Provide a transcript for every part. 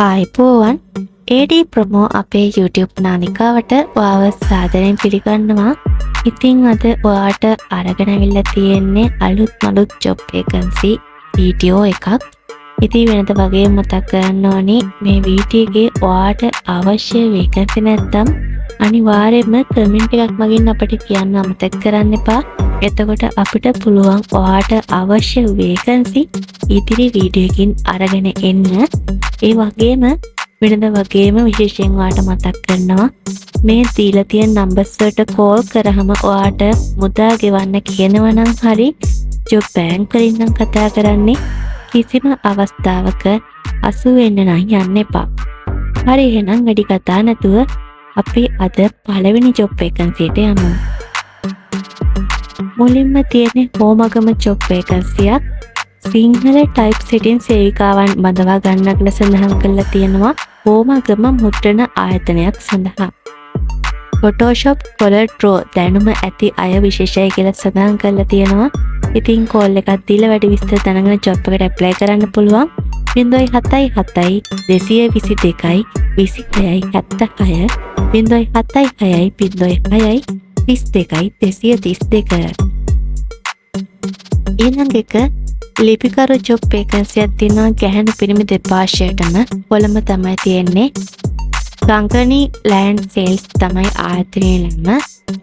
ආයුබෝවන්, AD promo අපේ YouTube නාලිකාවට ඔයාව සාදරයෙන් පිළිගන්නවා. ඉතින් අද ඔයාට අරගෙන ඇවිල්ලා තියෙන්නේ අලුත් අලුත් ජොබ් වේකන්සි වීඩියෝ එකක්. ඉතින් වෙනද වගේ මතක් කරන්න ඕනි, මේ වීඩියෝ එකේ ඔයාට අවශ්‍ය වේකන්සි නැත්තම් අනිවාර්යයෙන්ම කමෙන්ට් එකක් මගින් අපිට කියන්න අමතක කරන්න එපා. එතකොට අපිට පුළුවන් ඔයාට අවශ්‍ය වේකන්සි ඉදිරි වීඩියෝ එකකින් අරගෙන එන්න. ඒ වගේම වෙනද වගේම විශේෂයෙන් ඔයාට මතක් කරනවා, මේ දීලා තියෙන නම්බර්ස් වලට කෝල් කරාම ඔයාට මුදල් ගෙවන්න කියනවා නම් හරි, ජොබ් බැංක් වලින් නම් කතා කරන්නේ, කිසිම අවස්ථාවක අසු වෙන්න නම් යන්න එපා. හරි, එහෙනම් වැඩි කතා නැතුව අපි අද පළවෙනි ජොබ් වේකන්සියට යමු. මුලින්ම තියෙන්නේ හෝමාගම ජොබ් වේකන්සියක්. සිංහල ටයිප් සෙටින් සේවිකාවන් බඳවා ගන්න කියලා සඳහන් කරලා තියෙනවා හෝමාගම මුද්‍රණ ආයතනයක් සඳහා. ෆොටෝෂොප්, කොරල් ඩ්‍රෝ දැනුම ඇති අය විශේෂයි කියලා සඳහන් කරලා තියෙනවා. ඉතින් කෝල් එකක් දීලා වැඩි විස්තර දැනගෙන ජොබ් එකට ඇප්ලයි කරන්න පුළුවන්. 077 222 26 76, 076 06 32 232. ඊළඟ එක ලිපිකරු ජොබ් වේකන්සියක් තියෙනවා ගැහැණු පිරිමි දෙපාර්ශ්වයටම. කොළඹ තමයි තියෙන්නේ. ගංගනි ලෑන්ඩ් සේල්ස් තමයි ආයතනයේ නම.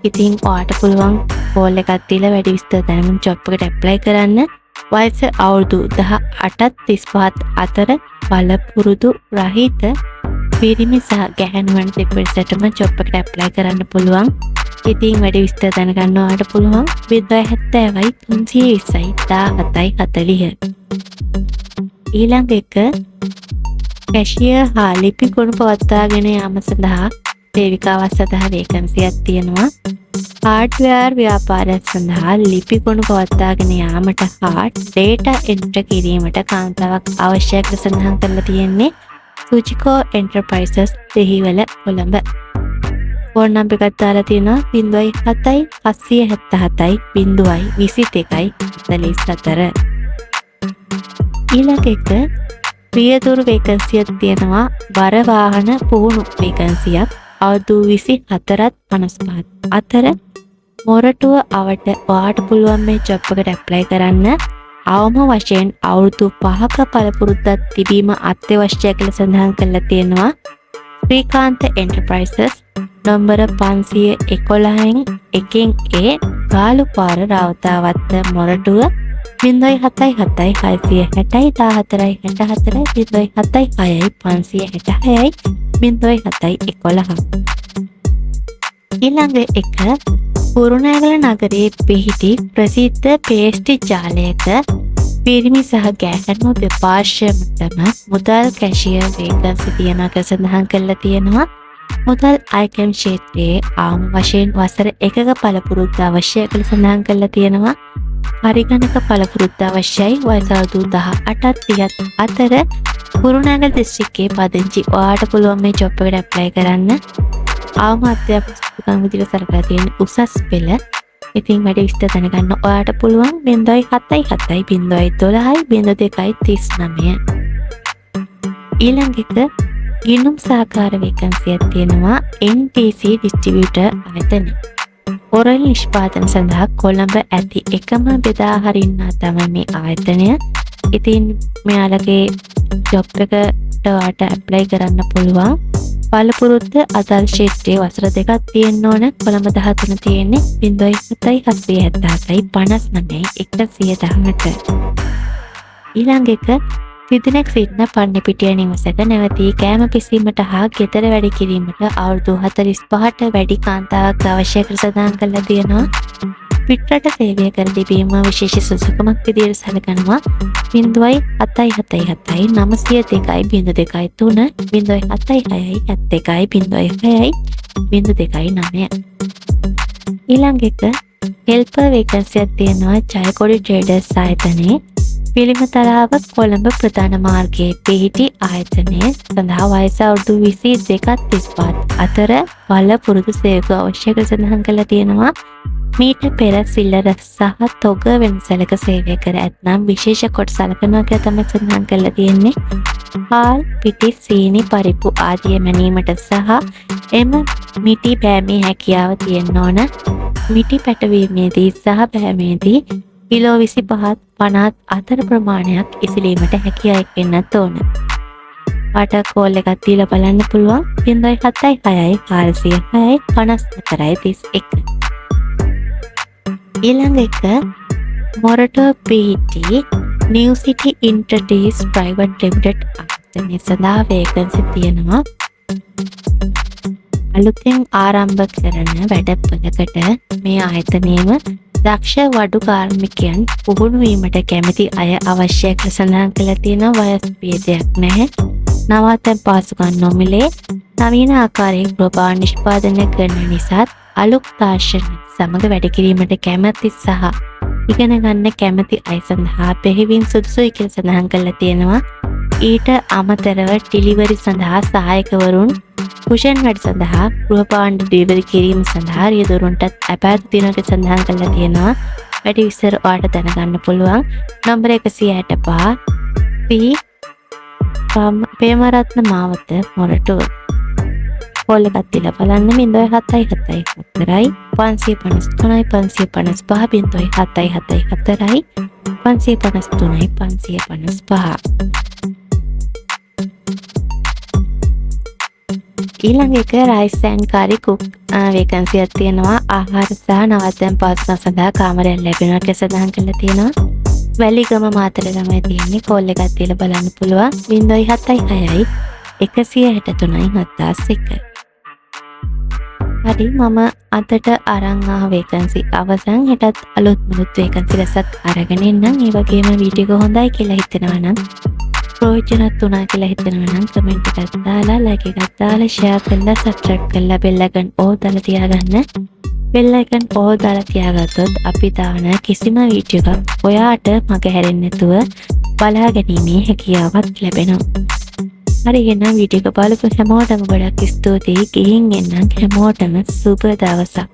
ඉතින් ඔයාට පුළුවන් කෝල් එකක් දීලා වැඩි විස්තර දැනගෙන ජොබ් එකට ඇප්ලයි කරන්න. වයස අවුරුදු 18ත් 35ත් අතර, පළපුරුදු රහිත පිරිමි සහ ගැහැණු වන දෙපිරිසටම ජොබ් එකට ඇප්ලයි කරන්න පුළුවන්. ඉතින් වැඩි විස්තර දැනගන්න ඔයාලට පුළුවන් 070යි 320යි 17යි 40. ඊළඟ එක කැෂියර් හා ලිපි ගොනු පවත්වාගෙන යාම සඳහා සේවිකාවක් සඳහා වේකන්සියක් තියෙනවා. හාඩ්වෙයාර් ව්‍යාපාරයක් සඳහා ලිපි ගොනු පවත්වාගෙන යාමට හා ඩේටා එන්ටර් කිරීමට කාන්තාවක් අවශ්‍යයි කියලා සඳහන් කරලා තියෙන්නේ. සුචිකෝ enterprises, Dehiwala, Colombo. Phone number එකක් දාලා තියෙනවා, 07 777 0 22 44. ඊළඟ එක රියදුරු වේකන්සියක් තියෙනවා. බර වාහන පුහුණු වේකන්සියක්. අවුරුදු 24ත් 55ත් අතර, මොරටුව අවට. ඔයාට පුළුවන් මේ ජොබ් එකට ඇප්ලයි කරන්න. අවම වශයෙන් අවුරුදු 5ක පළපුරුද්දක් තිබීම අත්‍යවශ්‍යයි කියලා සඳහන් කරලා තියෙනවා. ශ්‍රීකාන්ත එන්ටර්ප්‍රයිසස්, නම්බර 511න් එකෙන් ඒ, ගාලුපාර, රාවතාවත්ත, මොරටුව, 077 660යි 14යි 64, 076යි 566යි 07යි 11. ඊළඟ එක කුරුණෑගල නගරයේ පිහිටි ප්‍රසිද්ධ පේස්ට්‍රි ජාලයක පිරිමි සහ ගැහැණු දෙපාර්ශ්වයටම මුදල් කැෂියර් වේකන්සි තියෙනවා කියලා සඳහන් කරලා තියෙනවා. මුදල් අයකැම් ක්ෂේත්‍රයේ අවම වශයෙන් වසර 1ක පළපුරුද්ද අවශ්‍යයි කියලා සඳහන් කරලා තියෙනවා. පරිගණක පළපුරුද්ද අවශ්‍යයි. වයස අවුරුදු 18ත් 30ත් අතර, කුරුණෑගල දිස්ත්‍රික්කයේ පදිංචි. ඔයාට පුළුවන් මේ ජොබ් එකට ඇප්ලයි කරන්න. අවම අධ්‍යාපන සුදුසුකම් විදිහට සලකලා තියෙන උසස් පෙළ. ඉතින් වැඩි විස්තර දැනගන්න ඔයාට පුළුවන් 077 012යි 02 39. ඊළඟ එක ගිණුම් සහකාර වේකන්සියක් තියෙනවා NTC distributor ආයතනය. ඔරල් නිෂ්පාදන සඳහා කොළඹ ඇති එකම බෙදා හරින්නා තමයි මේ ආයතනය. ඉතින් මෙයාලගේ ජොබ් එකට ඔයාට ඇප්ලයි කරන්න පුළුවන්. පළපුරුද්ද අදාළ ක්ෂේත්‍රයේ වසර 2ක් තියෙන්න ඕන. කොළඹ 13 තියෙන්නේ. 07 777 59 118. ඊළඟ එක තිදෙනෙක් සිටින පන්නිපිටිය නිවසක නැවතී කෑම පිසීමට හා ගෙදර වැඩ කිරීමට අවුරුදු 45ට වැඩි කාන්තාවක් අවශ්‍ය කර සඳහන් කරලා තියෙනවා. පිටරට සේවය කර තිබීම විශේෂ සුදුසුකමක් විදියට සැලකනවා. 0.777 902යි 02 3, 0.76 71 06 02 9. ඊළඟ එක හෙල්පර් වේකන්සියක් තියෙනවා ජයකොඩි ට්‍රේඩර්ස් ආයතනයේ. පිළිමතලාව, කොළඹ ප්‍රධාන මාර්ගයේ පිහිටි ආයතනය සඳහා වයස අවුරුදු 22ත් 35ත් අතර පළපුරුදු සේවක අවශ්‍ය කර සඳහන් කරලා තියෙනවා. මීට පෙර සිල්ලර සහ තොග වෙළඳසැලක සේවය කර ඇත්නම් විශේෂ කොට සලකනවා කියලා තමයි සඳහන් කරලා තියෙන්නේ. හාල්, පිටි, සීනි, පරිප්පු ආදිය මැනීමට සහ එම මිටි බෑමේ හැකියාව තියෙන්න ඕන. මිටි පැටවීමේදී සහ බෑමේදී කිලෝ 25ත් 50ත් අතර ප්‍රමාණයක් ඉසිලීමට හැකියාවක් වෙන්නත් ඕන. ඔයාට කෝල් එකක් දීලා බලන්න පුළුවන් 076 406 54 31. ඊළඟ එක මොරටුව පිහිටි නිව් සිටි ඉන්ඩස්ට්‍රීස් ප්‍රයිවට් ලිමිටඩ් ආයතනය සඳහා වේකන්සි තියෙනවා. අලුතෙන් ආරම්භ කරන වැඩපොළකට මේ ආයතනයේම දක්ෂ වඩු කාර්මිකයන් පුහුණු වීමට කැමති අය අවශ්‍යයි කියලා සඳහන් කරලා තියෙනවා. වයස් භේදයක් නැහැ. නවාතැන් පහසුකම් නොමිලේ. නවීන ආකාරයෙන් ගෘහ නිෂ්පාදනය කරන නිසාත් අලුත් තාක්ෂණ සමග වැඩ කිරීමට කැමැති සහ ඉගෙන ගන්න කැමති අය සඳහා බෙහෙවින් සුදුසුයි කියලා සඳහන් කරලා තියෙනවා. ඊට අමතරව ඩිලිවරි සඳහා සහායකවරුන්, කුෂන් වැඩ සඳහා, ගෘහ භාණ්ඩ ඩිලිවරි කිරීම සඳහා රියදුරුන්ටත් ඇපැත් තියෙනවා කියලා සඳහන් කරලා තියෙනවා. වැඩි විස්තර ඔයාලට දැනගන්න පුළුවන් නම්බර 165 පී ප්‍රේමරත්න මාවත, මොරටුව. කෝල් එකක් දීලා බලන්න 077 4 553 555, 077 4 553 555. ඊළඟ එක රයිස් ඇන්ඩ් කරි කුක් වේකන්සියක් තියෙනවා. ආහාර සහ නවත්තන් පහසුකම් සඳහා කාමරයක් ලැබෙනවා කියලා සඳහන් කරලා තියෙනවා. වැලිගම, මාතර තමයි තියෙන්නේ. කෝල් එකක් දීලා බලන්න පුළුවන් 076 163 7001. හරි, මම අදට අරන් ආ වේකන්සි අවසන්. හෙටත් අලුත් මුලුත් වේකන්සි රැසක් අරගෙන එන්නම්. ඒ වගේම වීඩියෝ එක හොඳයි කියලා හිතෙනවා නම්, ප්‍රයෝජනවත් වුණා කියලා හිතෙනවා නම්, කමෙන්ට් එකක් දාලා, ලයික් එකක් දාලා, ෂෙයා කරලා, සබ්ස්ක්‍රයිබ් කරලා, බෙල් අයිකන් ඕල් දාලා තියාගන්න. බෙල් අයිකන් ඕල් දාලා තියාගත්තොත් අපි දාන කිසිම වීඩියෝ එකක් ඔයාට මග හැරෙන්නේ නැතුව බලා ගැනීමේ හැකියාවක් ලැබෙනවා. හරි, එහෙනම් වීඩියෝ එක බලපු හැමෝටම ගොඩක් ස්තුතියි. ගිහින් එන්නම්. හැමෝටම සුබ දවසක්.